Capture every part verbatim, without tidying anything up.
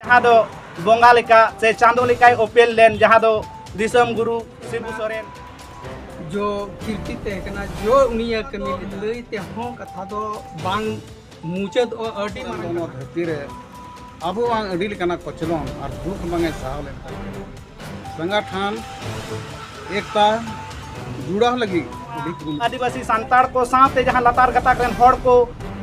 ᱡᱟᱦᱟᱸ ᱫᱚ ᱵᱚᱸᱜᱟ ᱞᱮᱠᱟ ᱥᱮ ᱪᱟᱸᱫᱚ ᱞᱮᱠᱟᱭ ᱚᱯᱮᱞ ᱞᱮᱱ, ᱡᱟᱦᱟᱸ ᱫᱚ ᱫᱤᱥᱚᱢ ᱜᱩᱨᱩ ᱥᱤᱵᱩ ᱥᱚᱨᱮᱱ᱾ ᱡᱚ ᱠᱤᱨᱛᱤ ᱛᱟᱦᱮᱸ ᱠᱟᱱᱟ, ᱡᱚ ᱩᱱᱤᱭᱟᱜ ᱠᱟᱹᱢᱤ ᱞᱟᱹᱭ ᱛᱮᱦᱚᱸ ᱠᱟᱛᱷᱟ ᱫᱚ ᱵᱟᱝ ᱢᱩᱪᱟᱹᱫᱚᱜᱼᱟ, ᱟᱹᱰᱤ ᱢᱟᱨᱟᱝ ᱱᱚᱣᱟ ᱠᱟᱛᱷᱟ᱾ ᱫᱷᱟᱹᱨᱛᱤ ᱨᱮ ᱟᱵᱚᱣᱟᱜ ᱟᱹᱰᱤ ᱞᱮᱠᱟᱱᱟᱜ ᱠᱚᱪᱞᱚᱱ ᱟᱨ ᱫᱩᱠ ᱵᱟᱝ ᱮ ᱥᱟᱦᱟᱣ ᱞᱮᱱ ᱛᱟᱵᱚᱱᱟ᱾ ᱥᱚᱝᱜᱚᱴᱷᱚᱱ, ᱮᱠᱛᱟ, ᱡᱩᱲᱟᱣ ᱞᱟᱹᱜᱤᱫ ᱟᱹᱰᱤ ᱠᱩᱨᱩᱢᱩᱴᱩ᱾ ᱟᱹᱫᱤᱵᱟᱹᱥᱤ ᱥᱟᱱᱛᱟᱲ ᱠᱚ ᱥᱟᱶᱛᱮ ᱡᱟᱦᱟᱸ ᱞᱟᱛᱟᱨ ᱜᱟᱛᱟᱠ ᱨᱮᱱ ᱦᱚᱲ ᱠᱚ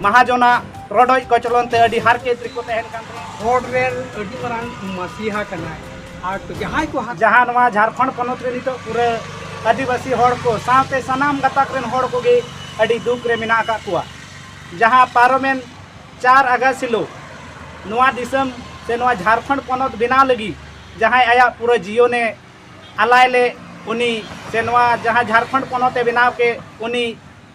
ᱢᱟᱦᱟᱡᱚᱱᱟᱜ ᱨᱚᱰᱚᱡ ᱠᱚᱪᱞᱚᱱ ᱛᱮ ᱟᱹᱰᱤ ᱦᱟᱨᱠᱮᱛ ᱨᱮᱠᱚ ᱛᱟᱦᱮᱱ ᱠᱟᱱ ᱛᱟᱦᱮᱸᱫ᱾ ᱦᱚᱲ ᱨᱮᱱ ᱟᱹᱰᱤ ᱢᱟᱨᱟᱝ ᱢᱟᱹᱥᱤᱦᱟ ᱠᱟᱱᱟᱭ᱾ ᱟᱨ ᱡᱟᱦᱟᱸᱭ ᱠᱚ ᱦᱟᱛ- ᱡᱟᱦᱟᱸ ᱱᱚᱣᱟ ᱡᱷᱟᱲᱠᱷᱚᱸᱰ ᱯᱚᱱᱚᱛ ᱨᱮ ᱱᱤᱛᱚᱜ ᱯᱩᱨᱟᱹ ᱟᱹᱫᱤᱵᱟᱹᱥᱤ ᱦᱚᱲ ᱠᱚ ᱥᱟᱶᱛᱮ ᱥᱟᱱᱟᱢ ᱜᱟᱛᱟᱠ ᱨᱮᱱ ᱦᱚᱲ ᱠᱚᱜᱮ ᱟᱹᱰᱤ ᱫᱩᱠ ᱨᱮ ᱢᱮᱱᱟᱜ ᱟᱠᱟᱫ ᱠᱚᱣᱟ᱾ ᱡᱟᱦᱟᱸ ᱯᱟᱨᱚᱢᱮᱱ ᱪᱟᱨ ᱟᱜᱚᱥᱴ ᱦᱤᱞᱳᱜ ᱱᱚᱣᱟ ᱫᱤᱥᱚᱢ ᱥᱮ ᱱᱚᱣᱟ ᱡᱷᱟᱲᱠᱷᱚᱸᱰ ᱯᱚᱱᱚᱛ ᱵᱮᱱᱟᱣ ᱞᱟᱹᱜᱤᱫ ᱡᱟᱦᱟᱸᱭ ᱟᱭᱟᱜ ᱯᱩᱨᱟᱹ ᱡᱤᱭᱚᱱᱮ ᱟᱞᱟᱭ ᱞᱮᱫ, ᱩᱱᱤ ᱥᱮ ᱱᱚᱣᱟ ᱡᱟᱦᱟᱸ ᱡᱷᱟᱲᱠᱷᱚᱸᱰ ᱯᱚᱱᱚᱛ ᱮ ᱵᱮᱱᱟᱣ ᱠᱮᱫ, ᱩᱱᱤ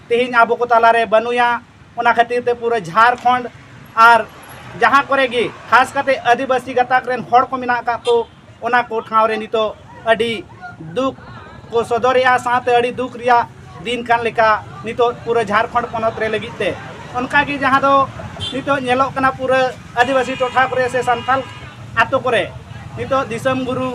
ᱛᱮᱦᱮᱧ ᱟᱵᱚ ᱠᱚ ᱛᱟᱞᱟᱨᱮ ᱵᱟᱹᱱᱩᱭᱟ᱾ ᱚᱱᱟ ᱠᱷᱟᱹᱛᱤᱨ ᱛᱮ ᱯᱩᱨᱟᱹ ᱡᱷᱟᱲᱠᱷᱚᱸᱰ ᱟᱨ ᱡᱟᱦᱟᱸ ᱠᱚᱨᱮ ᱜᱮ ᱠᱷᱟᱥ ᱠᱟᱛᱮ ᱟᱹᱫᱤᱵᱟᱹᱥᱤ ᱜᱟᱛᱟᱠ ᱨᱮᱱ ᱦᱚᱲ ᱠᱚ ᱢᱮᱱᱟᱜ ᱟᱠᱟᱫ ᱠᱚ, ᱚᱱᱟ ᱠᱚ ᱴᱷᱟᱶ ᱨᱮ ᱱᱤᱛᱚᱜ ᱟᱹᱰᱤ ᱫᱩᱠ ᱠᱚ ᱥᱚᱫᱚᱨᱮᱜᱼᱟ, ᱥᱟᱶᱛᱮ ᱟᱹᱰᱤ ᱫᱩᱠ ᱨᱮᱭᱟᱜ ᱫᱤᱱ ᱠᱟᱱ ᱞᱮᱠᱟ ᱱᱤᱛᱚᱜ ᱯᱩᱨᱟᱹ ᱡᱷᱟᱲᱠᱷᱚᱸᱰ ᱯᱚᱱᱚᱛ ᱨᱮ ᱞᱟᱹᱜᱤᱫ ᱛᱮ᱾ ᱚᱱᱠᱟᱜᱮ ᱡᱟᱦᱟᱸ ᱫᱚ ᱱᱤᱛᱚᱜ ᱧᱮᱞᱚᱜ ᱠᱟᱱᱟ ᱯᱩᱨᱟᱹ ᱟᱹᱫᱤᱵᱟᱹᱥᱤ ᱴᱚᱴᱷᱟ ᱠᱚᱨᱮ ᱥᱮ ᱥᱟᱱᱛᱟᱲ ᱟᱛᱳ ᱠᱚᱨᱮ ᱱᱤᱛᱚᱜ ᱫᱤᱥᱚᱢ ᱜᱩᱨᱩ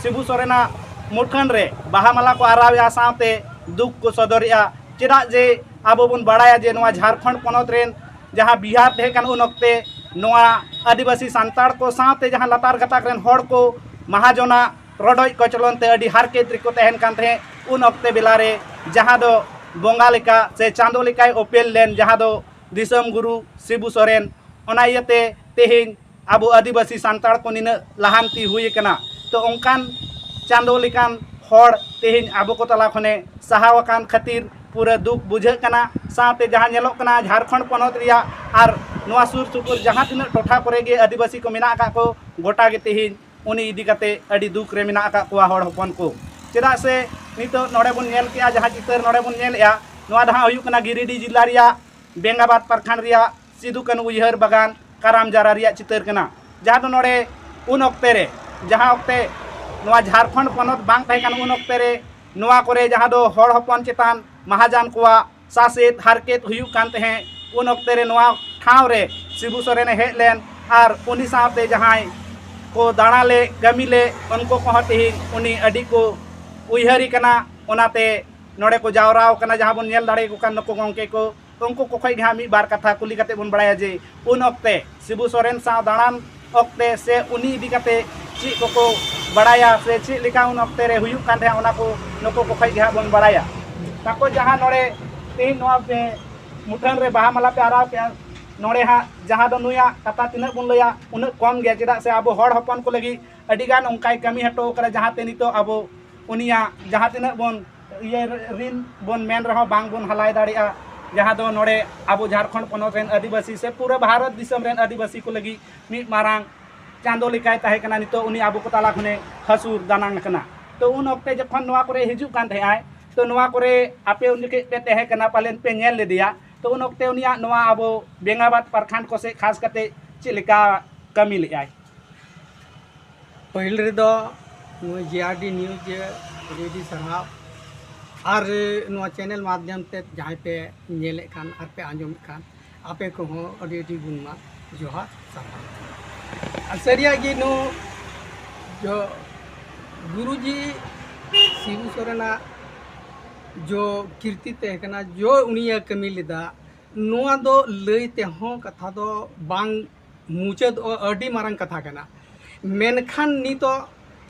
ᱥᱤᱵᱩ ᱥᱚᱨᱮᱱᱟᱜ ᱢᱩᱴᱷᱟᱹᱱ ᱨᱮ ᱵᱟᱦᱟ ᱢᱟᱞᱟ ᱠᱚ ᱟᱨᱟᱣᱮᱜᱼᱟ, ᱥᱟᱶᱛᱮ ᱫᱩᱠ ᱠᱚ ᱥᱚᱫᱚᱨᱮᱜᱼᱟ᱾ ᱪᱮᱫᱟᱜ ᱡᱮ ᱟᱵᱚ ᱵᱚᱱ ᱵᱟᱲᱟᱭᱟ ᱡᱮ ᱱᱚᱣᱟ ᱡᱷᱟᱲᱠᱷᱚᱸᱰ ᱯᱚᱱᱚᱛ ᱨᱮᱱ ᱡᱟᱦᱟᱸ ᱵᱤᱦᱟᱨ ᱛᱟᱦᱮᱸ ᱠᱟᱱ ᱩᱱ ᱚᱠᱛᱮ ᱱᱚᱣᱟ ᱟᱹᱫᱤᱵᱟᱹᱥᱤ ᱥᱟᱱᱛᱟᱲ ᱠᱚ ᱥᱟᱶᱛᱮ ᱡᱟᱦᱟᱸ ᱞᱟᱛᱟᱨ ᱜᱟᱛᱟᱠ ᱨᱮᱱ ᱦᱚᱲ ᱠᱚ ᱢᱟᱦᱟᱡᱚᱱᱟᱜ ᱨᱚᱰᱚᱡ ᱠᱚᱪᱞᱚᱱ ᱛᱮ ᱟᱹᱰᱤ ᱦᱟᱨᱠᱮᱛ ᱨᱮᱠᱚ ᱛᱟᱦᱮᱱ ᱠᱟᱱ ᱛᱟᱦᱮᱸᱫ, ᱩᱱ ᱚᱠᱛᱮ ᱵᱮᱞᱟ ᱨᱮ ᱡᱟᱦᱟᱸ ᱫᱚ ᱵᱚᱸᱜᱟ ᱞᱮᱠᱟ ᱥᱮ ᱪᱟᱸᱫᱚ ᱞᱮᱠᱟᱭ ᱚᱯᱮᱞ ᱞᱮᱱ, ᱡᱟᱦᱟᱸ ᱫᱚ ᱫᱤᱥᱚᱢ ᱜᱩᱨᱩ ᱥᱤᱵᱩ ᱥᱚᱨᱮᱱ᱾ ᱚᱱᱟ ᱤᱭᱟᱹᱛᱮ ᱛᱮᱦᱮᱧ ᱟᱵᱚ ᱟᱹᱫᱤᱵᱟᱹᱥᱤ ᱥᱟᱱᱛᱟᱲ ᱠᱚ ᱱᱤᱱᱟᱹᱜ ᱞᱟᱦᱟᱱᱛᱤ ᱦᱩᱭ ᱟᱠᱟᱱᱟ᱾ ᱛᱚ ᱚᱱᱠᱟᱱ ᱪᱟᱸᱫᱚ ᱞᱮᱠᱟᱱ ᱦᱚᱲ ᱛᱮᱦᱮᱧ ᱟᱵᱚ ᱠᱚ ᱛᱟᱞᱟ ᱠᱷᱚᱱᱮ ᱥᱟᱦᱟᱣ ᱟᱠᱟᱱ ᱠᱷᱟᱹᱛᱤᱨ ᱯᱩᱨᱟᱹ ᱫᱩᱠ ᱵᱩᱡᱷᱟᱹᱜ ᱠᱟᱱᱟ᱾ ᱥᱟᱶᱛᱮ ᱡᱟᱦᱟᱸ ᱧᱮᱞᱚᱜ ᱠᱟᱱᱟ ᱡᱷᱟᱲᱠᱷᱚᱸᱰ ᱯᱚᱱᱚᱛ ᱨᱮᱭᱟᱜ ᱟᱨ ᱱᱚᱣᱟ ᱥᱩᱨ ᱥᱩᱯᱩᱨ ᱡᱟᱦᱟᱸ ᱛᱤᱱᱟᱹᱜ ᱴᱚᱴᱷᱟ ᱠᱚᱨᱮ ᱜᱮ ᱟᱹᱫᱤᱵᱟᱹᱥᱤ ᱠᱚ ᱢᱮᱱᱟᱜ ᱟᱠᱟᱫ ᱠᱚ, ᱜᱚᱴᱟ ᱜᱮ ᱛᱮᱦᱮᱧ ᱩᱱᱤ ᱤᱫᱤ ᱠᱟᱛᱮ ᱟᱹᱰᱤ ᱫᱩᱠ ᱨᱮ ᱢᱮᱱᱟᱜ ᱟᱠᱟᱫ ᱠᱚᱣᱟ ᱦᱚᱲ ᱦᱚᱯᱚᱱ ᱠᱚ᱾ ᱪᱮᱫᱟᱜ ᱥᱮ ᱱᱤᱛᱚᱜ ᱱᱚᱰᱮ ᱵᱚᱱ ᱧᱮᱞ ᱠᱮᱜᱼᱟ, ᱡᱟᱦᱟᱸ ᱪᱤᱛᱟᱹᱨ ᱱᱚᱰᱮ ᱵᱚᱱ ᱧᱮᱞᱮᱜᱼᱟ, ᱱᱚᱣᱟ ᱫᱚ ᱦᱟᱸᱜ ᱦᱩᱭᱩᱜ ᱠᱟᱱᱟ ᱜᱤᱨᱤᱰᱤ ᱡᱤᱞᱟ ᱨᱮᱭᱟᱜ ᱵᱮᱝᱜᱟᱵᱟᱫ ᱯᱨᱚᱠᱷᱚᱸᱰ ᱨᱮᱭᱟᱜ ᱥᱤᱫᱩ ᱠᱟᱹᱱᱦᱩ ᱩᱭᱦᱟᱹᱨ ᱵᱟᱜᱟᱱ ᱠᱟᱨᱟᱢ ᱡᱟᱨᱟ ᱨᱮᱭᱟᱜ ᱪᱤᱛᱟᱹᱨ ᱠᱟᱱᱟ᱾ ᱡᱟᱦᱟᱸ ᱫᱚ ᱱᱚᱰᱮ ᱩᱱ ᱚᱠᱛᱮ ᱨᱮ, ᱡᱟᱦᱟᱸ ᱚᱠᱛᱮ ᱱᱚᱣᱟ ᱡᱷᱟᱲᱠᱷᱚᱸᱰ ᱯᱚᱱᱚᱛ ᱵᱟᱝ ᱛᱟᱦᱮᱸ ᱠᱟᱱᱟ, ᱩᱱ ᱚᱠᱛᱮ ᱨᱮ ᱱᱚᱣᱟ ᱠᱚᱨᱮ ᱡᱟᱦᱟᱸ ᱫᱚ ᱦᱚᱲ ᱦᱚᱯᱚᱱ ᱪᱮᱛᱟᱱ ᱢᱟᱦᱟᱡᱟᱱ ᱠᱚᱣᱟᱜ ᱥᱟᱥᱮᱛ ᱦᱟᱨᱠᱮᱛ ᱦᱩᱭᱩᱜ ᱠᱟᱱ ᱛᱟᱦᱮᱸᱫ, ᱩᱱ ᱚᱠᱛᱮ ᱨᱮ ᱱᱚᱣᱟ ᱴᱷᱟᱶ ᱨᱮ ᱥᱤᱵᱩ ᱥᱚᱨᱮᱱᱮ ᱦᱮᱡ ᱞᱮᱱ, ᱟᱨ ᱩᱱᱤ ᱥᱟᱶᱛᱮ ᱡᱟᱦᱟᱸᱭ ᱠᱚ ᱫᱟᱬᱟ ᱞᱮ, ᱠᱟᱹᱢᱤ ᱞᱮ, ᱩᱱᱠᱩ ᱠᱚᱦᱚᱸ ᱛᱮᱦᱮᱧ ᱩᱱᱤ ᱟᱹᱰᱤ ᱠᱚ ᱩᱭᱦᱟᱹᱨᱤ ᱠᱟᱱᱟ᱾ ᱚᱱᱟᱛᱮ ᱱᱚᱰᱮ ᱠᱚ ᱡᱟᱣᱨᱟ ᱟᱠᱟᱱᱟ, ᱡᱟᱦᱟᱸ ᱵᱚᱱ ᱧᱮᱞ ᱫᱟᱲᱮᱭᱟᱠᱚ ᱠᱟᱱ ᱱᱩᱠᱩ ᱜᱚᱢᱠᱮ ᱠᱚ, ᱩᱱᱠᱩ ᱠᱚ ᱠᱷᱚᱱ ᱜᱮ ᱦᱟᱸᱜ ᱢᱤᱫ ᱵᱟᱨ ᱠᱟᱛᱷᱟ ᱠᱩᱞᱤ ᱠᱟᱛᱮ ᱵᱚᱱ ᱵᱟᱲᱟᱭᱟ ᱡᱮ ᱩᱱ ᱚᱠᱛᱮ ᱥᱤᱵᱩ ᱥᱚᱨᱮᱱ ᱥᱟᱶ ᱫᱟᱬᱟᱱ ᱚᱠᱛᱮ ᱥᱮ ᱩᱱᱤ ᱤᱫᱤ ᱠᱟᱛᱮ ᱪᱮᱫ ᱠᱚᱠᱚ ᱵᱟᱲᱟᱭᱟ ᱥᱮ ᱪᱮᱫ ᱞᱮᱠᱟ ᱩᱱ ᱚᱠᱛᱮ ᱨᱮ ᱦᱩᱭᱩᱜ ᱠᱟᱱ ᱛᱟᱦᱮᱸᱫ, ᱚᱱᱟ ᱠᱚ ᱱᱩᱠᱩ ᱠᱚ ᱠᱷᱚᱱ ᱜᱮ ᱦᱟᱸᱜ ᱵᱚᱱ ᱵᱟᱲᱟᱭᱟ᱾ ᱛᱟᱠᱚ ᱡᱟᱦᱟᱸ ᱱᱚᱰᱮ ᱛᱮᱦᱮᱧ ᱱᱚᱣᱟ ᱯᱮ ᱢᱩᱴᱷᱟᱹᱱ ᱨᱮ ᱵᱟᱦᱟ ᱢᱟᱞᱟ ᱯᱮ ᱟᱨᱟᱣ ᱠᱮᱜᱼᱟ, ᱱᱚᱰᱮ ᱦᱟᱸᱜ ᱡᱟᱦᱟᱸ ᱫᱚ ᱱᱩᱭᱟᱜ ᱠᱟᱛᱷᱟ ᱛᱤᱱᱟᱹᱜ ᱵᱚᱱ ᱞᱟᱹᱭᱟ ᱩᱱᱟᱹᱜ ᱠᱚᱢ ᱜᱮᱭᱟ, ᱪᱮᱫᱟᱜ ᱥᱮ ᱟᱵᱚ ᱦᱚᱲ ᱦᱚᱯᱚᱱ ᱠᱚ ᱞᱟᱹᱜᱤᱫ ᱟᱹᱰᱤ ᱜᱟᱱ ᱚᱱᱠᱟᱭ ᱠᱟᱹᱢᱤ ᱦᱚᱴᱚ ᱠᱟᱫᱟ, ᱡᱟᱦᱟᱸ ᱛᱮ ᱱᱤᱛᱚᱜ ᱟᱵᱚ ᱩᱱᱤᱭᱟᱜ ᱡᱟᱦᱟᱸ ᱛᱤᱱᱟᱹᱜ ᱵᱚᱱ ᱤᱭᱟᱹ ᱨᱤᱱ ᱵᱚᱱ ᱢᱮᱱ ᱨᱮᱦᱚᱸ ᱵᱟᱝ ᱵᱚᱱ ᱦᱟᱞᱟᱭ ᱫᱟᱲᱮᱭᱟᱜᱼᱟ, ᱡᱟᱦᱟᱸ ᱫᱚ ᱱᱚᱰᱮ ᱟᱵᱚ ᱡᱷᱟᱲᱠᱷᱚᱸᱰ ᱯᱚᱱᱚᱛ ᱨᱮᱱ ᱟᱹᱫᱤᱵᱟᱹᱥᱤ ᱥᱮ ᱯᱩᱨᱟᱹ ᱵᱷᱟᱨᱚᱛ ᱫᱤᱥᱚᱢ ᱨᱮᱱ ᱟᱹᱫᱤᱵᱟᱹᱥᱤ ᱠᱚ ᱞᱟᱹᱜᱤᱫ ᱢᱤᱫ ᱢᱟᱨᱟᱝ ᱪᱟᱸᱫᱚ ᱞᱮᱠᱟᱭ ᱛᱟᱦᱮᱸ ᱠᱟᱱᱟ᱾ ᱱᱤᱛᱚᱜ ᱩᱱᱤ ᱟᱵᱚ ᱠᱚ ᱛᱟᱞᱟ ᱠᱷᱚᱱᱮ ᱦᱟᱹᱥᱩᱨ ᱫᱟᱱᱟᱝ ᱟᱠᱟᱱᱟ᱾ ᱛᱚ ᱩᱱ ᱚᱠᱛᱮ ᱡᱚᱠᱷᱚᱱ ᱱᱚᱣᱟ ᱠᱚᱨᱮ ᱦᱤᱡᱩᱜ ᱠᱟᱱ ᱛᱟᱦᱮᱸᱜ ᱟᱭ, ᱛᱚ ᱱᱚᱣᱟ ᱠᱚᱨᱮ ᱟᱯᱮ ᱩᱱ ᱡᱚᱠᱷᱮᱡ ᱯᱮ ᱛᱟᱦᱮᱸ ᱠᱟᱱᱟ, ᱯᱟᱞᱮᱱ ᱯᱮ ᱧᱮᱞ ᱞᱮᱫᱮᱭᱟ᱾ ᱛᱚ ᱩᱱ ᱚᱠᱛᱮ ᱩᱱᱤᱭᱟᱜ ᱱᱚᱣᱟ ᱟᱵᱚ ᱵᱮᱝᱜᱟᱵᱟᱫ ᱯᱨᱚᱠᱷᱚᱸᱰ ᱠᱚ ᱥᱮᱫ ᱠᱷᱟᱥ ᱠᱟᱛᱮ ᱪᱮᱫ ᱞᱮᱠᱟ ᱠᱟᱹᱢᱤ ᱞᱮᱫᱟᱭ? ᱯᱟᱹᱦᱤᱞ ᱨᱮᱫᱚ ᱱᱩᱭ ᱡᱮ ᱟᱨ ᱰᱤ ᱱᱤᱭᱩᱡᱽ ᱟᱹᱰᱤ ᱟᱹᱰᱤ ᱥᱟᱨᱦᱟᱣ, ᱟᱨ ᱱᱚᱣᱟ ᱪᱮᱱᱮᱞ ᱢᱟᱫᱽᱫᱷᱚᱢ ᱛᱮ ᱡᱟᱦᱟᱸᱭ ᱯᱮ ᱧᱮᱞᱮᱫ ᱠᱟᱱ ᱟᱨ ᱯᱮ ᱟᱸᱡᱚᱢᱮᱫ ᱠᱟᱱ, ᱟᱯᱮ ᱠᱚᱦᱚᱸ ᱟᱹᱰᱤ ᱟᱹᱰᱤ ᱜᱩᱱᱢᱟᱱ ᱡᱚᱦᱟᱨ, ᱥᱟᱨᱦᱟᱣ᱾ ᱟᱨ ᱥᱟᱹᱨᱤᱭᱟᱜ ᱜᱮ ᱱᱩ ᱡᱚ ᱜᱩᱨᱩᱡᱤ ᱥᱤᱵᱩ ᱥᱚᱨᱮᱱᱟᱜ ᱡᱚ ᱠᱤᱨᱛᱤ ᱛᱟᱦᱮᱸ ᱠᱟᱱᱟ, ᱡᱚ ᱩᱱᱤᱭᱮ ᱠᱟᱹᱢᱤ ᱞᱮᱫᱟ, ᱱᱚᱣᱟ ᱫᱚ ᱞᱟᱹᱭ ᱛᱮᱦᱚᱸ ᱠᱟᱛᱷᱟ ᱫᱚ ᱵᱟᱝ ᱢᱩᱪᱟᱹᱫᱚᱜᱼᱟ, ᱟᱹᱰᱤ ᱢᱟᱨᱟᱝ ᱠᱟᱛᱷᱟ ᱠᱟᱱᱟ᱾ ᱢᱮᱱᱠᱷᱟᱱ ᱱᱤᱛᱚᱜ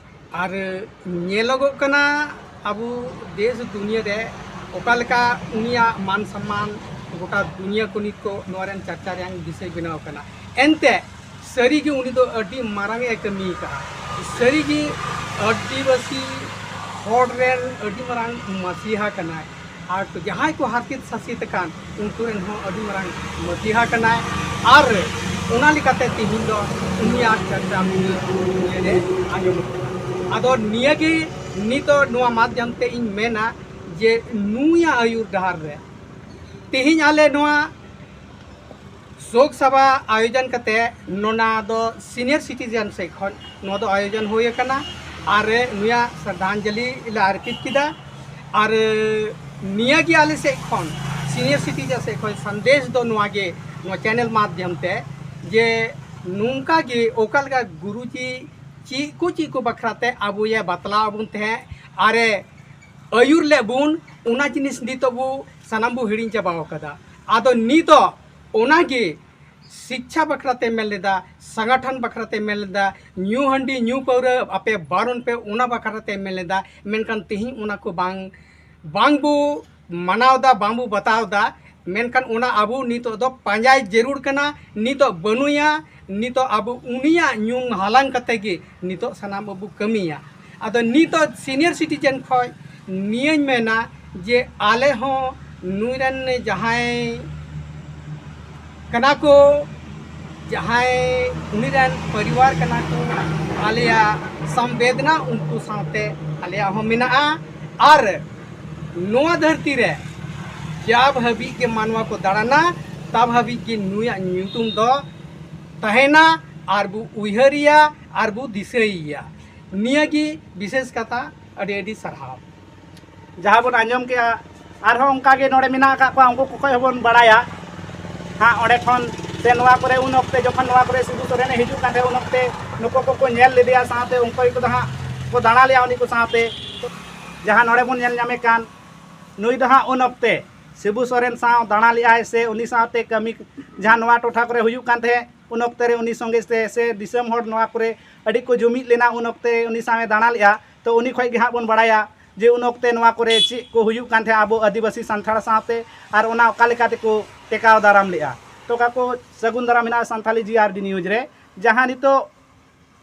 ᱟᱨ ᱧᱮᱞᱚᱜᱚᱜ ᱠᱟᱱᱟ ᱟᱵᱚ ᱫᱮᱥ ᱫᱩᱱᱤᱭᱟᱹ ᱨᱮ ᱚᱠᱟ ᱞᱮᱠᱟ ᱩᱱᱤᱭᱟᱜ ᱢᱟᱱ ᱥᱚᱱᱢᱟᱱ ᱜᱚᱴᱟ ᱫᱩᱱᱤᱭᱟᱹ ᱠᱚ ᱱᱤᱛ ᱠᱚ ᱱᱚᱣᱟ ᱨᱮᱱ ᱪᱟᱨᱪᱟ ᱨᱮᱭᱟᱜ ᱵᱤᱥᱚᱭ ᱵᱮᱱᱟᱣ ᱠᱟᱱᱟ᱾ ᱮᱱᱛᱮ ᱥᱟᱹᱨᱤᱜᱮ ᱩᱱᱤ ᱫᱚ ᱟᱹᱰᱤ ᱢᱟᱨᱟᱝ ᱮ ᱠᱟᱹᱢᱤ ᱟᱠᱟᱫᱼᱟ᱾ ᱥᱟᱹᱨᱤᱜᱮ ᱟᱹᱫᱤᱵᱟᱹᱥᱤ ᱦᱚᱲ ᱨᱮᱱ ᱟᱹᱰᱤ ᱢᱟᱨᱟᱝ ᱢᱟᱹᱥᱤᱦᱟ ᱠᱟᱱᱟᱭ᱾ ᱟᱨ ᱡᱟᱦᱟᱸᱭ ᱠᱚ ᱦᱟᱨᱠᱮᱛ ᱥᱟᱥᱮᱛ ᱟᱠᱟᱱ ᱩᱱᱠᱩ ᱨᱮᱱ ᱦᱚᱸ ᱟᱹᱰᱤ ᱢᱟᱨᱟᱝ ᱢᱟᱹᱥᱤᱦᱟ ᱠᱟᱱᱟᱭ᱾ ᱟᱨ ᱚᱱᱟ ᱞᱮᱠᱟᱛᱮ ᱛᱮᱦᱮᱧ ᱫᱚ ᱩᱱᱤᱭᱟᱜ ᱪᱟᱨᱪᱟ ᱯᱩᱨᱟᱹ ᱫᱩᱱᱤᱭᱟᱹ ᱨᱮ ᱟᱸᱡᱚᱢᱚᱜ ᱠᱟᱱᱟ᱾ ᱟᱫᱚ ᱱᱤᱭᱟᱹᱜᱮ ᱱᱤᱛᱚᱜ ᱱᱚᱣᱟ ᱢᱟᱫᱽᱫᱷᱚᱢ ᱛᱮ ᱤᱧ ᱢᱮᱱᱟ ᱡᱮ ᱱᱩᱭᱟᱜ ᱟᱹᱭᱩᱨ ᱰᱟᱦᱟᱨ ᱨᱮ ᱛᱮᱦᱮᱧ ᱟᱞᱮ ᱱᱚᱣᱟ ᱥᱳᱠ ᱥᱟᱵᱷᱟ ᱟᱭᱳᱡᱚᱱ ᱠᱟᱛᱮ ᱱᱚᱣᱟ ᱫᱚ ᱥᱤᱱᱤᱭᱚᱨ ᱥᱤᱴᱤᱡᱮᱱ ᱥᱮᱫ ᱠᱷᱚᱱ ᱱᱚᱣᱟ ᱫᱚ ᱟᱭᱳᱡᱚᱱ ᱦᱩᱭ ᱟᱠᱟᱱᱟ᱾ ᱟᱨ ᱱᱩᱭᱟᱜ ᱥᱨᱟᱫᱷᱟᱧᱡᱚᱞᱤ ᱞᱮ ᱟᱨᱯᱤᱛ ᱠᱮᱫᱟ᱾ ᱟᱨ ᱱᱤᱭᱟᱹ ᱜᱮ ᱟᱞᱮ ᱥᱮᱫ ᱠᱷᱚᱱ ᱥᱤᱱᱤᱭᱚᱨ ᱥᱤᱴᱤᱡᱮᱱ ᱥᱮᱫ ᱠᱷᱚᱱ ᱥᱟᱸᱫᱮᱥ ᱫᱚ ᱱᱚᱣᱟ ᱜᱮ, ᱱᱚᱣᱟ ᱪᱮᱱᱮᱞ ᱢᱟᱫᱽᱫᱷᱚᱢ ᱛᱮ ᱡᱮ ᱱᱚᱝᱠᱟ ᱜᱮ ᱚᱠᱟ ᱞᱮᱠᱟ ᱜᱩᱨᱩᱡᱤ ᱪᱮᱫ ᱠᱚ ᱪᱮᱫ ᱠᱚ ᱵᱟᱠᱷᱨᱟ ᱛᱮ ᱟᱵᱚᱭᱮ ᱵᱟᱛᱞᱟᱣ ᱟᱵᱚᱱ ᱛᱟᱦᱮᱸᱫ ᱟᱨᱮ ᱟᱹᱭᱩᱨ ᱞᱮᱫ ᱵᱚᱱ, ᱚᱱᱟ ᱡᱤᱱᱤᱥ ᱱᱤᱛᱚᱜ ᱵᱚ ᱥᱟᱱᱟᱢ ᱵᱚ ᱦᱤᱲᱤᱧ ᱪᱟᱵᱟᱣ ᱠᱟᱫᱟ᱾ ᱟᱫᱚ ᱱᱤᱛᱚᱜ ᱚᱱᱟ ᱜᱮ ᱥᱤᱠᱪᱷᱟ ᱵᱟᱠᱷᱨᱟ ᱛᱮ ᱢᱮᱱ ᱞᱮᱫᱟ, ᱥᱚᱝᱜᱚᱴᱷᱚᱱ ᱵᱟᱠᱷᱨᱟ ᱛᱮ ᱢᱮᱱ ᱞᱮᱫᱟ, ᱧᱩ ᱦᱟᱺᱰᱤ ᱧᱩ ᱯᱟᱹᱣᱨᱟᱹ ᱟᱯᱮ ᱵᱟᱨᱚᱱ ᱯᱮ, ᱚᱱᱟ ᱵᱟᱠᱷᱨᱟ ᱛᱮ ᱢᱮᱱ ᱞᱮᱫᱟ᱾ ᱢᱮᱱᱠᱷᱟᱱ ᱛᱮᱦᱮᱧ ᱚᱱᱟ ᱠᱚ ᱵᱟᱝ, ᱵᱟᱝ ᱵᱚ ᱢᱟᱱᱟᱣ ᱫᱟ, ᱵᱟᱝ ᱵᱚ ᱵᱟᱛᱟᱣ ᱫᱟ᱾ ᱢᱮᱱᱠᱷᱟᱱ ᱚᱱᱟ ᱟᱵᱚ ᱱᱤᱛᱚᱜ ᱫᱚ ᱯᱟᱸᱡᱟᱭ ᱡᱟᱹᱨᱩᱲ ᱠᱟᱱᱟ᱾ ᱱᱤᱛᱚᱜ ᱵᱟᱹᱱᱩᱭᱟ, ᱱᱤᱛᱚᱜ ᱟᱵᱚ ᱩᱱᱤᱭᱟᱜ ᱧᱩᱢ ᱦᱟᱞᱟᱝ ᱠᱟᱛᱮ ᱜᱮ ᱱᱤᱛᱚᱜ ᱥᱟᱱᱟᱢ ᱟᱵᱚ ᱠᱟᱹᱢᱤᱭᱟ᱾ ᱟᱫᱚ ᱱᱤᱛᱚᱜ senior citizen ᱠᱷᱚᱱ ᱱᱤᱭᱟᱹᱧ ᱢᱮᱱᱟ ᱡᱮ ᱟᱞᱮ ᱦᱚᱸ ᱱᱩᱭ ᱨᱮᱱ ᱡᱟᱦᱟᱸᱭ ᱠᱟᱱᱟ ᱠᱚ, ᱡᱟᱦᱟᱸᱭ ᱩᱱᱤ ᱨᱮᱱ ᱯᱚᱨᱤᱵᱟᱨ ᱠᱟᱱᱟ ᱠᱚ, ᱟᱞᱮᱭᱟᱜ ᱥᱚᱢᱵᱮᱫᱱᱟ ᱩᱱᱠᱩ ᱥᱟᱶᱛᱮ ᱟᱞᱮᱭᱟᱜ ᱦᱚᱸ ᱢᱮᱱᱟᱜᱼᱟ᱾ ᱟᱨ ᱱᱚᱣᱟ ᱫᱷᱟᱹᱨᱛᱤ ᱨᱮ ᱡᱟᱵ ᱦᱟᱹᱵᱤᱡ ᱜᱮ ᱢᱟᱱᱣᱟ ᱠᱚ ᱫᱟᱬᱟᱱᱟ, ᱛᱟᱵ ᱦᱟᱹᱵᱤᱡ ᱜᱮ ᱱᱩᱭᱟᱜ ᱧᱩᱛᱩᱢ ᱫᱚ ᱛᱟᱦᱮᱱᱟ, ᱟᱨ ᱵᱚ ᱩᱭᱦᱟᱹᱨᱮᱭᱟ, ᱟᱨ ᱵᱚ ᱫᱤᱥᱟᱹᱭᱮᱭᱟ᱾ ᱱᱤᱭᱟᱹ ᱜᱮ ᱵᱤᱥᱮᱥ ᱠᱟᱛᱷᱟ᱾ ᱟᱹᱰᱤ ᱟᱹᱰᱤ ᱥᱟᱨᱦᱟᱣ᱾ ᱡᱟᱦᱟᱸ ᱵᱚᱱ ᱟᱸᱡᱚᱢ ᱠᱮᱜᱼᱟ, ᱟᱨᱦᱚᱸ ᱚᱱᱠᱟ ᱜᱮ ᱱᱚᱰᱮ ᱢᱮᱱᱟᱜ ᱟᱠᱟᱫ ᱠᱚᱣᱟ, ᱩᱱᱠᱩ ᱠᱚ ᱠᱷᱚᱱ ᱦᱚᱸᱵᱚᱱ ᱵᱟᱲᱟᱭᱟ ᱦᱟᱸᱜ ᱚᱸᱰᱮ ᱠᱷᱚᱱ᱾ ᱥᱮ ᱱᱚᱣᱟ ᱠᱚᱨᱮ ᱩᱱ ᱚᱠᱛᱮ ᱡᱚᱠᱷᱚᱱ ᱱᱚᱣᱟ ᱠᱚᱨᱮ ᱥᱤᱵᱩ ᱥᱚᱨᱮᱱᱮ ᱦᱤᱡᱩᱜ ᱠᱟᱱ ᱛᱟᱦᱮᱸᱫ, ᱩᱱ ᱚᱠᱛᱮ ᱱᱩᱠᱩ ᱠᱚᱠᱚ ᱧᱮᱞ ᱞᱮᱫᱮᱭᱟ, ᱥᱟᱶᱛᱮ ᱩᱱᱠᱩ ᱠᱚᱫᱚ ᱦᱟᱸᱜ ᱠᱚ ᱫᱟᱬᱟ ᱞᱮᱜᱼᱟ ᱩᱱᱤ ᱠᱚ ᱥᱟᱶᱛᱮ᱾ ᱡᱟᱦᱟᱸ ᱱᱚᱰᱮ ᱵᱚᱱ ᱧᱮᱞ ᱧᱟᱢᱮ ᱠᱟᱱ, ᱱᱩᱭ ᱫᱚ ᱦᱟᱸᱜ ᱩᱱ ᱚᱠᱛᱮ ᱥᱤᱵᱩ ᱥᱚᱨᱮᱱ ᱥᱟᱶ ᱫᱟᱬᱟ ᱞᱮᱜᱼᱟᱭ, ᱥᱮ ᱩᱱᱤ ᱥᱟᱶᱛᱮ ᱠᱟᱹᱢᱤ ᱡᱟᱦᱟᱸ ᱱᱚᱣᱟ ᱴᱚᱴᱷᱟ ᱠᱚᱨᱮ ᱦᱩᱭᱩᱜ ᱠᱟᱱ ᱛᱟᱦᱮᱸᱫ, ᱩᱱ ᱚᱠᱛᱮ ᱨᱮ ᱩᱱᱤ ᱥᱚᱸᱜᱮ ᱛᱮ ᱥᱮ ᱫᱤᱥᱚᱢ ᱦᱚᱲ ᱱᱚᱣᱟ ᱠᱚᱨᱮ ᱟᱹᱰᱤ ᱠᱚ ᱡᱩᱢᱤᱫ ᱞᱮᱱᱟ, ᱩᱱ ᱚᱠᱛᱮ ᱩᱱᱤ ᱥᱟᱶᱮ ᱫᱟᱬᱟ ᱞᱮᱜᱼᱟ᱾ ᱛᱚ ᱩᱱᱤ ᱠᱷᱚᱱ ᱜᱮ ᱦᱟᱸᱜ ᱵᱚᱱ ᱵᱟᱲᱟᱭᱟ ᱡᱮ ᱩᱱ ᱚᱠᱛᱮ ᱱᱚᱣᱟ ᱠᱚᱨᱮ ᱪᱮᱫ ᱠᱚ ᱦᱩᱭᱩᱜ ᱠᱟᱱ ᱛᱟᱦᱮᱸᱫ ᱟᱵᱚ ᱟᱹᱫᱤᱵᱟᱹᱥᱤ ᱥᱟᱱᱛᱟᱲ ᱥᱟᱶᱛᱮ, ᱟᱨ ᱚᱱᱟ ᱚᱠᱟ ᱞᱮᱠᱟ ᱛᱮᱠᱚ ᱴᱮᱠᱟᱣ ᱫᱟᱨᱟᱢ ᱞᱮᱜᱼᱟ᱾ ᱛᱚ ᱚᱠᱟ ᱠᱚ ᱥᱟᱹᱜᱩᱱ ᱫᱟᱨᱟᱢ ᱢᱮᱱᱟᱜᱼᱟ ᱥᱟᱱᱛᱷᱟᱞᱤ ᱡᱤ ᱟᱨ ᱰᱤ ᱱᱤᱭᱩᱡᱽ ᱨᱮ, ᱡᱟᱦᱟᱸ ᱱᱤᱛᱚᱜ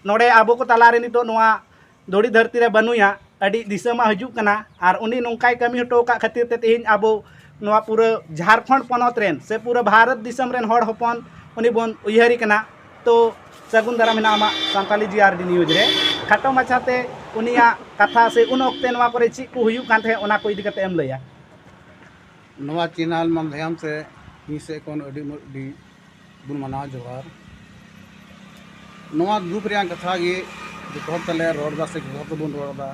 ᱱᱚᱰᱮ ᱟᱵᱚ ᱠᱚ ᱛᱟᱞᱟᱨᱮ ᱱᱤᱛᱚᱜ ᱱᱚᱣᱟ ᱫᱷᱩᱲᱤ ᱫᱷᱟᱹᱨᱛᱤ ᱨᱮ ᱵᱟᱹᱱᱩᱭᱟ, ᱟᱹᱰᱤ ᱫᱤᱥᱟᱹ ᱢᱟ ᱦᱤᱡᱩᱜ ᱠᱟᱱᱟ, ᱟᱨ ᱩᱱᱤ ᱱᱚᱝᱠᱟᱭ ᱠᱟᱹᱢᱤ ᱦᱚᱴᱚ ᱟᱠᱟᱫ ᱠᱷᱟᱹᱛᱤᱨ ᱛᱮ ᱛᱮᱦᱮᱧ ᱟᱵᱚ ᱱᱚᱣᱟ ᱯᱩᱨᱟᱹ ᱡᱷᱟᱲᱠᱷᱚᱸᱰ ᱯᱚᱱᱚᱛ ᱨᱮᱱ ᱥᱮ ᱯᱩᱨᱟᱹ ᱵᱷᱟᱨᱚᱛ ᱫᱤᱥᱚᱢ ᱨᱮᱱ ᱦᱚᱲ ᱦᱚᱯᱚᱱ ᱩᱱᱤ ᱵᱚᱱ ᱩᱭᱦᱟᱹᱨᱮ ᱠᱟᱱᱟ᱾ ᱛᱚ ᱥᱟᱹᱜᱩᱱ ᱫᱟᱨᱟᱢ ᱢᱮᱱᱟᱜᱼᱟ ᱟᱢᱟᱜ ᱥᱟᱱᱛᱟᱞᱤ ᱡᱤ ᱟᱨ ᱰᱤ ᱱᱤᱭᱩᱡᱽ ᱨᱮ᱾ ᱠᱷᱟᱴᱚ ᱢᱟᱪᱷᱟᱛᱮ ᱩᱱᱤᱭᱟᱜ ᱠᱟᱛᱷᱟ ᱥᱮ ᱩᱱ ᱚᱠᱛᱮ ᱱᱚᱣᱟ ᱠᱚᱨᱮ ᱪᱮᱫ ᱠᱚ ᱦᱩᱭᱩᱜ ᱠᱟᱱ ᱛᱟᱦᱮᱸᱫ, ᱚᱱᱟ ᱠᱚ ᱤᱫᱤ ᱠᱟᱛᱮ ᱮᱢ ᱞᱟᱹᱭᱟ᱾ ᱱᱚᱣᱟ ᱪᱮᱱᱮᱞ ᱢᱟᱫᱽᱫᱷᱚᱢ ᱛᱮ ᱤᱧ ᱥᱮᱫ ᱠᱷᱚᱱ ᱟᱹᱰᱤ ᱟᱹᱰᱤ ᱵᱚᱱ ᱢᱟᱱᱟᱣ ᱡᱚᱦᱟᱨ᱾ ᱱᱚᱣᱟ ᱫᱩᱠ ᱨᱮᱭᱟᱜ ᱠᱟᱛᱷᱟ ᱜᱮ ᱡᱚᱛᱚ ᱦᱚᱲ ᱛᱮᱞᱮ ᱨᱚᱲ ᱮᱫᱟ ᱥᱮ ᱡᱚᱛᱚ ᱦᱚᱲ ᱛᱮᱵᱚᱱ ᱨᱚᱲ ᱮᱫᱟ᱾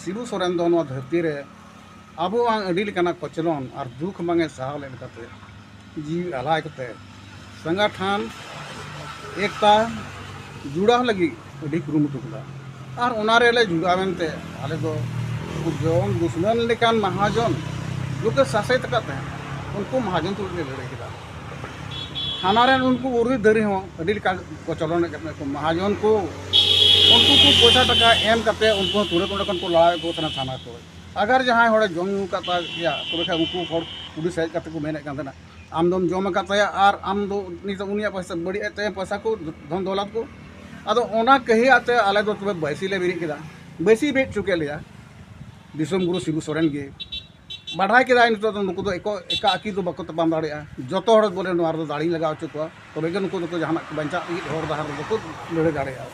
ᱥᱤᱵᱩ ᱥᱚᱨᱮᱱ ᱫᱚ ᱱᱚᱣᱟ ᱫᱷᱟᱹᱨᱛᱤ ᱨᱮ ᱟᱵᱚᱣᱟᱜ ᱟᱹᱰᱤ ᱞᱮᱠᱟᱱᱟᱜ ᱠᱚᱪᱞᱚᱱ ᱟᱨ ᱫᱩᱠ ᱵᱟᱝ ᱮ ᱥᱟᱦᱟᱣ ᱞᱮᱫ ᱞᱮᱠᱟᱛᱮ ᱡᱤᱣᱤ ᱟᱞᱟᱭ ᱠᱟᱛᱮ ᱥᱚᱝᱜᱚᱴᱷᱚᱱ ᱮᱠᱛᱟ ᱡᱩᱲᱟᱣ ᱞᱟᱹᱜᱤᱫ ᱟᱹᱰᱤ ᱠᱩᱨᱩᱢᱩᱴᱩ ᱠᱮᱫᱟ᱾ ᱟᱨ ᱚᱱᱟ ᱨᱮᱞᱮ ᱡᱩᱲᱟᱣ ᱮᱱᱛᱮ ᱟᱞᱮ ᱫᱚ ᱩᱱᱠᱩ ᱡᱚᱢ ᱫᱩᱥᱢᱚᱱ ᱞᱮᱠᱟᱱ ᱢᱟᱦᱟᱡᱚᱱ ᱱᱩᱠᱩ ᱥᱟᱥᱮᱛ ᱟᱠᱟᱫ ᱛᱟᱦᱮᱸᱫ, ᱩᱱᱠᱩ ᱢᱟᱦᱟᱡᱚᱱ ᱛᱩᱞᱩᱡ ᱞᱮ ᱞᱟᱹᱲᱦᱟᱹᱭ ᱠᱮᱫᱟ᱾ ᱛᱷᱟᱱᱟ ᱨᱮᱱ ᱩᱱᱠᱩ ᱩᱨᱤ ᱫᱟᱹᱨᱤ ᱦᱚᱸ ᱟᱹᱰᱤ ᱞᱮᱠᱟ ᱠᱚ ᱪᱚᱞᱚᱱᱮᱫ ᱠᱟᱱ ᱛᱟᱦᱮᱸᱫ ᱠᱚ, ᱢᱟᱦᱟᱡᱚᱱ ᱠᱚ ᱩᱱᱠᱩ ᱠᱚ ᱯᱚᱭᱥᱟ ᱴᱟᱠᱟ ᱮᱢ ᱠᱟᱛᱮ ᱩᱱᱠᱩ ᱦᱚᱸ ᱛᱩᱲᱮ ᱠᱚᱸᱰᱮ ᱠᱷᱚᱱ ᱠᱚ ᱞᱟᱲᱟᱣᱮᱫ ᱠᱚ ᱛᱟᱦᱮᱱᱟ ᱛᱷᱟᱱᱟ ᱠᱚᱨᱮ᱾ ᱟᱜᱟᱨ ᱡᱟᱦᱟᱸᱭ ᱦᱚᱲᱮ ᱡᱚᱢ ᱧᱩ ᱟᱠᱟᱫ ᱛᱟᱭᱟ ᱛᱚᱵᱮ ᱠᱷᱟᱱ ᱩᱱᱠᱩ ᱦᱚᱲ ᱯᱩᱞᱤᱥ ᱦᱮᱡ ᱠᱟᱛᱮ ᱠᱚ ᱢᱮᱱᱮᱫ ᱠᱟᱱ ᱛᱟᱦᱮᱱᱟ, ᱟᱢ ᱫᱚᱢ ᱡᱚᱢ ᱟᱠᱟᱫ ᱛᱟᱭᱟ ᱟᱨ ᱟᱢ ᱫᱚ ᱱᱤᱛᱚᱜ ᱩᱱᱤᱭᱟᱜ ᱯᱚᱭᱥᱟ ᱵᱟᱹᱲᱤᱡ ᱮᱫ ᱛᱟᱭᱟ ᱯᱚᱭᱥᱟ ᱠᱚ, ᱫᱷᱚᱱ ᱫᱚᱞᱟᱛ ᱠᱚ᱾ ᱟᱫᱚ ᱚᱱᱟ ᱠᱟᱹᱦᱤ ᱟᱛᱮ ᱟᱞᱮ ᱫᱚ ᱛᱚᱵᱮ ᱵᱟᱹᱭᱥᱤ ᱞᱮ ᱵᱮᱨᱮᱫ ᱠᱮᱫᱟ᱾ ᱵᱟᱹᱭᱥᱤ ᱵᱮᱨᱮᱫ ᱦᱚᱪᱚ ᱠᱮᱫ ᱞᱮᱭᱟ ᱫᱤᱥᱚᱢ ᱜᱩᱨᱩ ᱥᱤᱵᱩ ᱥᱚᱨᱮᱱ ᱜᱮ᱾ ᱵᱟᱰᱟᱭ ᱠᱮᱫᱟᱭ ᱱᱤᱛᱚᱜ ᱫᱚ ᱱᱩᱠᱩ ᱫᱚ ᱮᱠᱚ-, ᱮᱠᱟ ᱮᱠᱤ ᱫᱚ ᱵᱟᱠᱚ ᱛᱟᱯᱟᱢ ᱫᱟᱲᱮᱭᱟᱜᱼᱟ᱾ ᱡᱚᱛᱚ ᱦᱚᱲ ᱵᱚᱞᱮ ᱱᱚᱣᱟ ᱨᱮᱫᱚ ᱫᱟᱲᱮᱧ ᱞᱟᱜᱟᱣ ᱦᱚᱪᱚ ᱠᱚᱣᱟ, ᱛᱚᱵᱮ ᱜᱮ ᱱᱩᱠᱩ ᱫᱚᱠᱚ ᱡᱟᱦᱟᱱᱟᱜ ᱠᱚ ᱵᱟᱧᱪᱟᱜ ᱞᱟᱹᱜᱤᱫ ᱦᱚᱨ ᱰᱟᱦᱟᱨ ᱨᱮᱫᱚ ᱠᱚ ᱞᱟᱹᱲᱦᱟᱹᱭ ᱫᱟᱲᱮᱭᱟᱜᱼᱟ᱾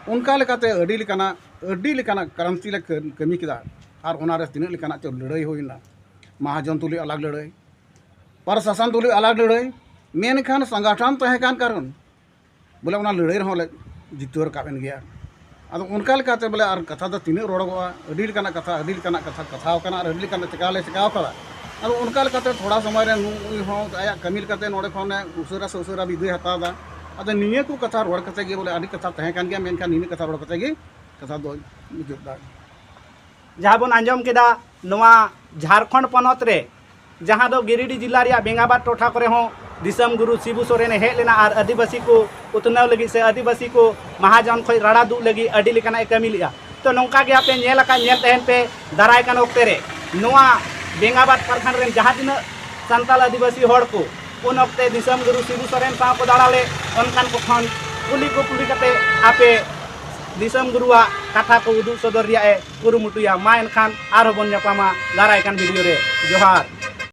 ᱚᱱᱠᱟ ᱞᱮᱠᱟᱛᱮ ᱟᱹᱰᱤ ᱞᱮᱠᱟᱱᱟᱜ, ᱟᱹᱰᱤ ᱞᱮᱠᱟᱱᱟᱜ ᱠᱨᱟᱱᱛᱤ ᱞᱮ ᱠᱟᱹ-, ᱠᱟᱹᱢᱤ ᱠᱮᱫᱟ᱾ ᱟᱨ ᱚᱱᱟ ᱨᱮ ᱛᱤᱱᱟᱹᱜ ᱞᱮᱠᱟᱱᱟᱜ ᱪᱚ ᱞᱟᱹᱲᱦᱟᱹᱭ ᱦᱩᱭᱱᱟ, ᱢᱟᱦᱟᱡᱚᱱ ᱛᱩᱞᱩᱡ ᱟᱞᱟᱜᱽ ᱞᱟᱹᱲᱦᱟᱹᱭ, ᱯᱨᱚᱥᱟᱥᱚᱱ ᱛᱩᱞᱩᱡ ᱟᱞᱟᱜᱽ ᱞᱟᱹᱲᱦᱟᱹᱭ, ᱢᱮᱱᱠᱷᱟᱱ ᱥᱚᱝᱜᱚᱴᱷᱚᱱ ᱛᱟᱦᱮᱸ ᱠᱟᱱ ᱠᱟᱨᱚᱱ ᱵᱚᱞᱮ ᱚᱱᱟ ᱞᱟᱹᱲᱦᱟᱹᱭ ᱨᱮᱦᱚᱸ ᱞᱮ ᱡᱤᱛᱟᱹᱣ ᱨᱟᱠᱟᱵ ᱮᱱ ᱜᱮᱭᱟ᱾ ᱟᱫᱚ ᱚᱱᱠᱟ ᱞᱮᱠᱟᱛᱮ ᱵᱚᱞᱮ ᱟᱨ ᱠᱟᱛᱷᱟ ᱫᱚ ᱛᱤᱱᱟᱹᱜ ᱨᱚᱲᱚᱜᱚᱜᱼᱟ, ᱟᱹᱰᱤ ᱞᱮᱠᱟᱱᱟᱜ ᱠᱟᱛᱷᱟ, ᱟᱹᱰᱤ ᱞᱮᱠᱟᱱᱟᱜ ᱠᱟᱛᱷᱟ ᱠᱟᱛᱷᱟᱣ ᱠᱟᱱᱟ ᱟᱨ ᱟᱹᱰᱤ ᱞᱮᱠᱟᱱᱟᱜ ᱪᱮᱠᱟ ᱞᱮ ᱪᱮᱠᱟᱣ ᱠᱟᱫᱟ᱾ ᱟᱫᱚ ᱚᱱᱠᱟ ᱞᱮᱠᱟᱛᱮ ᱛᱷᱚᱲᱟ ᱥᱚᱢᱚᱭ ᱨᱮ ᱱᱩᱭ ᱦᱚᱸ ᱟᱭᱟᱜ ᱠᱟᱹᱢᱤ ᱞᱮᱠᱟᱛᱮ ᱱᱚᱰᱮ ᱠᱷᱚᱱᱮ ᱩᱥᱟᱹᱨᱟ ᱥᱮ ᱩᱥᱟᱹᱨᱟ ᱵᱤᱫᱟᱹᱭ ᱦᱟᱛᱟᱣ ᱮᱫᱟ᱾ ᱟᱫᱚ ᱱᱤᱭᱟᱹ ᱠᱚ ᱠᱟᱛᱷᱟ ᱨᱚᱲ ᱠᱟᱛᱮ ᱜᱮ ᱵᱚᱞᱮ ᱟᱹᱰᱤ ᱠᱟᱛᱷᱟ ᱛᱟᱦᱮᱸ ᱠᱟᱱ ᱜᱮᱭᱟ, ᱢᱮᱱᱠᱷᱟᱱ ᱱᱤᱭᱟᱹ ᱠᱟᱛᱷᱟ ᱨᱚᱲ ᱠᱟᱛᱮ ᱜᱮ ᱠᱟᱛᱷᱟ ᱫᱚᱧ ᱢᱩᱪᱟᱹᱫ ᱮᱫᱟ᱾ ᱡᱟᱦᱟᱸ ᱵᱚᱱ ᱟᱸᱡᱚᱢ ᱠᱮᱫᱟ, ᱱᱚᱣᱟ ᱡᱷᱟᱲᱠᱷᱚᱸᱰ ᱯᱚᱱᱚᱛ ᱨᱮ, ᱡᱟᱦᱟᱸ ᱫᱚ ᱜᱤᱨᱤᱰᱤ ᱡᱤᱞᱟ ᱨᱮᱭᱟᱜ ᱵᱮᱸᱜᱟᱵᱟᱫ ᱴᱚᱴᱷᱟ ᱠᱚᱨᱮ ᱦᱚᱸ ᱫᱤᱥᱚᱢ ᱜᱩᱨᱩ ᱥᱤᱵᱩ ᱥᱚᱨᱮᱱᱮ ᱦᱮᱡ ᱞᱮᱱᱟ ᱟᱨ ᱟᱹᱫᱤᱵᱟᱹᱥᱤ ᱠᱚ ᱩᱛᱱᱟᱹᱣ ᱞᱟᱹᱜᱤᱫ ᱥᱮ ᱟᱹᱫᱤᱵᱟᱹᱥᱤ ᱠᱚ ᱢᱟᱦᱟᱡᱚᱱ ᱠᱷᱚᱱ ᱨᱟᱲᱟ ᱫᱩᱜ ᱞᱟᱹᱜᱤᱫ ᱟᱹᱰᱤ ᱞᱮᱠᱟᱱᱟᱜ ᱮ ᱠᱟᱹᱢᱤ ᱞᱮᱫᱼᱟ᱾ ᱛᱚ, ᱱᱚᱝᱠᱟ ᱜᱮ ᱟᱯᱮ ᱧᱮᱞ ᱟᱠᱟᱫ, ᱧᱮᱞ ᱛᱟᱦᱮᱱ ᱯᱮ ᱫᱟᱨᱟᱭ ᱠᱟᱱ ᱚᱠᱛᱮ ᱨᱮ ᱱᱚᱣᱟ ᱵᱮᱸᱜᱟᱵᱟᱫ ᱯᱨᱚᱠᱷᱚᱸᱰ ᱨᱮᱱ ᱡᱟᱦᱟᱸ ᱛᱤᱱᱟᱹᱜ ᱥᱟᱱᱛᱟᱲ ᱟᱹᱫᱤᱵᱟᱹᱥᱤ ᱦᱚᱲ ᱠᱚ ᱩᱱ ᱚᱠᱛᱮ ᱫᱤᱥᱚᱢ ᱜᱩᱨᱩ ᱥᱤᱵᱩ ᱥᱚᱨᱮᱱ ᱥᱟᱶ ᱠᱚ ᱫᱟᱬᱟ ᱞᱮᱫ, ᱚᱱᱠᱟᱱ ᱠᱚ ᱠᱷᱚᱱ ᱠᱩᱞᱤ ᱠᱩᱯᱞᱤ ᱠᱟᱛᱮ ᱟᱯᱮ ᱫᱤᱥᱚᱢ ᱜᱩᱨᱩᱣᱟᱜ ᱠᱟᱛᱷᱟ ᱠᱚ ᱩᱫᱩᱜ ᱥᱚᱫᱚᱨ ᱨᱮᱭᱟᱜ ᱮ ᱠᱩᱨᱩᱢᱩᱴᱩᱭᱟ᱾ ᱢᱟ ᱮᱱᱠᱷᱟᱱ ᱟᱨᱦᱚᱸ ᱵᱚᱱ ᱧᱟᱯᱟᱢᱟ ᱫᱟᱨᱟᱭ ᱠᱟᱱ ᱵᱷᱤᱰᱤᱭᱳ ᱨᱮ᱾ ᱡᱚᱦᱟᱨ᱾